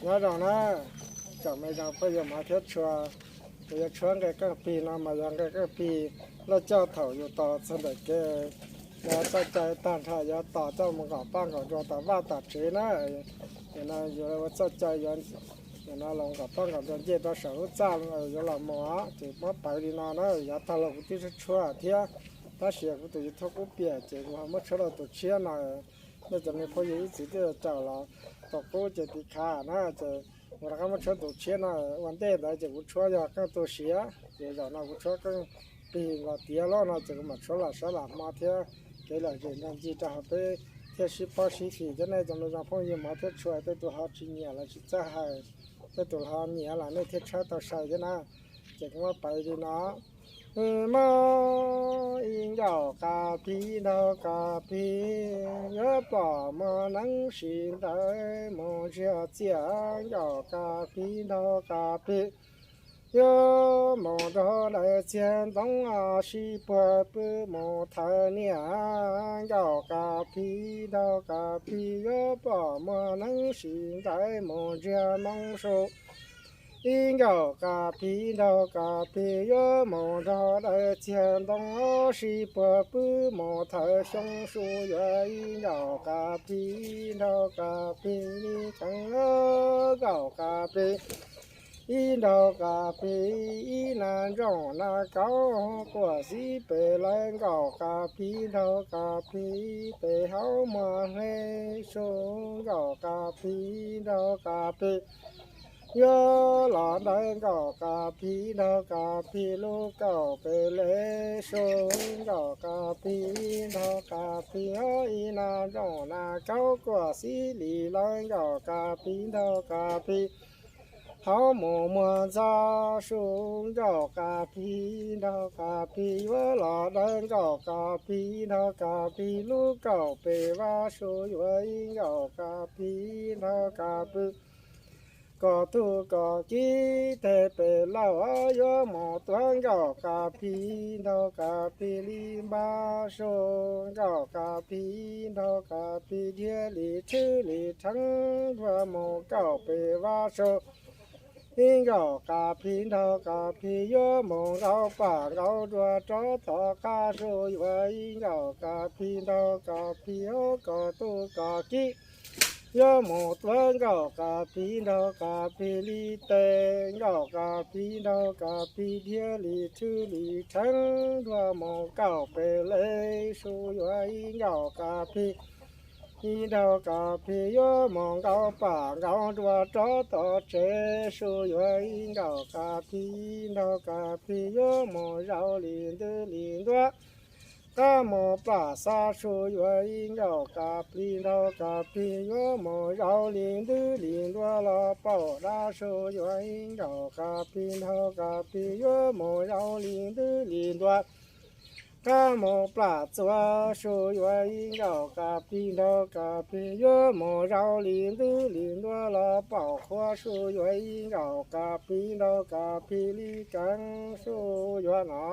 Nyob zoo na, tsoom me zoo phooj ywg hmov thiab tshua, kuv yuav tshuab nqe qeej pig no mas yog nqe qeej pig loj coj thaum yus tos txog ntawm kev, yog txoj cai tag nrho yuav tos coj mus nqom poj nqom nruas tom vaj tom tsev na. Nim no yus ua txoj cai, nim no los nqom poj nqom nruas nce rau saum lub txaj yuav los mus, ces muab pauv li no na. Yav tag los kuv twb tshuab tshuab thiab, tab sis kuv tus YouTube qub piam ces kuv ho muab tshuab rau tus tshiab no. Nej cov me phooj ywg ib txwm twb caum los tus qub ces tiv khav na, ces kuv rov qab muab tshuab tus tshiab no. Ua ntej ntawd ces kuv tshuab yog qeej tu siav, ces zaum no kuv tshuab qeej pig los tiav loj no ces kuv mam tshuab los sab lam hmo thiab kev lom zem nrog ncig rau hauv peb thiaj sib paub sib fim thiab. Nej cov me zoo phooj ywg hmov thiab tshua, tej tus ho tsis nyiam los tsis txawj hais, tej tus ho nyiam los nej thiaj tshawb tau sai thiab na. Ces kuv muab pauv li no. Mob ib ncauj kas pig nraug kas pig, yuav pom muag neeb sim ntawd mus ntsiag txiaj, ncauj kas pig nraug kas pig, yuav mus nrog daws txiag ntoo, sib puag pw mus thawv niam, ncauj kas pig nraug kas pig, yuav pom muag neeb sim ntawd mus ntsiag moo su. Ib ncauj kas pig nraug kas pig, yuav mus nrog daws txiag ntoo, sib puag pw mus thawv xyoo su, yuav ib ncauj kas pig nraug kas pig li keev, ncauj kas pig ib nraug kas pig, ib nas ntsooj nas kauv quaj xib pes lawv, ncauj kas pig nraug kas pig, pes haub muag hle su, ncauj kas pig nraug kas pig, yuav los ntawd ncauj kas pig nraug kas pig, lub kaum pes le su, ncauj kas pig nraug kas pig, ib nas ntsooj nas kauv quaj xib li lawv, ncauj kas pig nraug kas pig, haub mus muag ntxov su, ncauj kas pig nraug kas pig, yuav los dawb ncauj kas pig nraug kas pig, lub kaum pes vab su, yuav ib ncauj kas pig nraug kas pig, kom tug kom kiv teg pes lauj, yuav mus tuav ncauj kas pig nraug kas pig li npab su, ncauj kas pig nraug kas pig, dhia li tshwb li rheev, nruag mus kaum pes vab su, ib ncauj kas pig nraug kas pig, yuav mus nkaum pam nkaum nruas rov tom qab su, yuav ib ncauj kas pig nraug kas pig, kom tug kom kiv, yuav mus tuav ncauj kas pig nraug kas pig li tes, ncauj kas pig nraug kas pig, dhia li tshwb li rheev, nruag mus kaum pes le su, yuav ib ncauj kas pig, ib nraug kas pig, yuav mus nkaum pam nkaum nruas rov tom tsev su, yuav ib ncauj kas pig, ib nraug kas pig, yuav mus zaum li ntub li ntuav, qab mus plam xab su, yuav ib ncauj kas pig nraug kas pig, yuav mus zaum li ntub li ntuav los paum dab su, yuav ib ncauj kas pig nraug kas pig, yuav mus zaum li ntub li ntuav, qab mus plam txuas su, yuav ib ncauj kas pig nraug kas pig, yuav mus zaum li ntub li ntuav los paum qhuav su, yuav ib ncauj kas pig nraug kas pig li keev su, yuav no.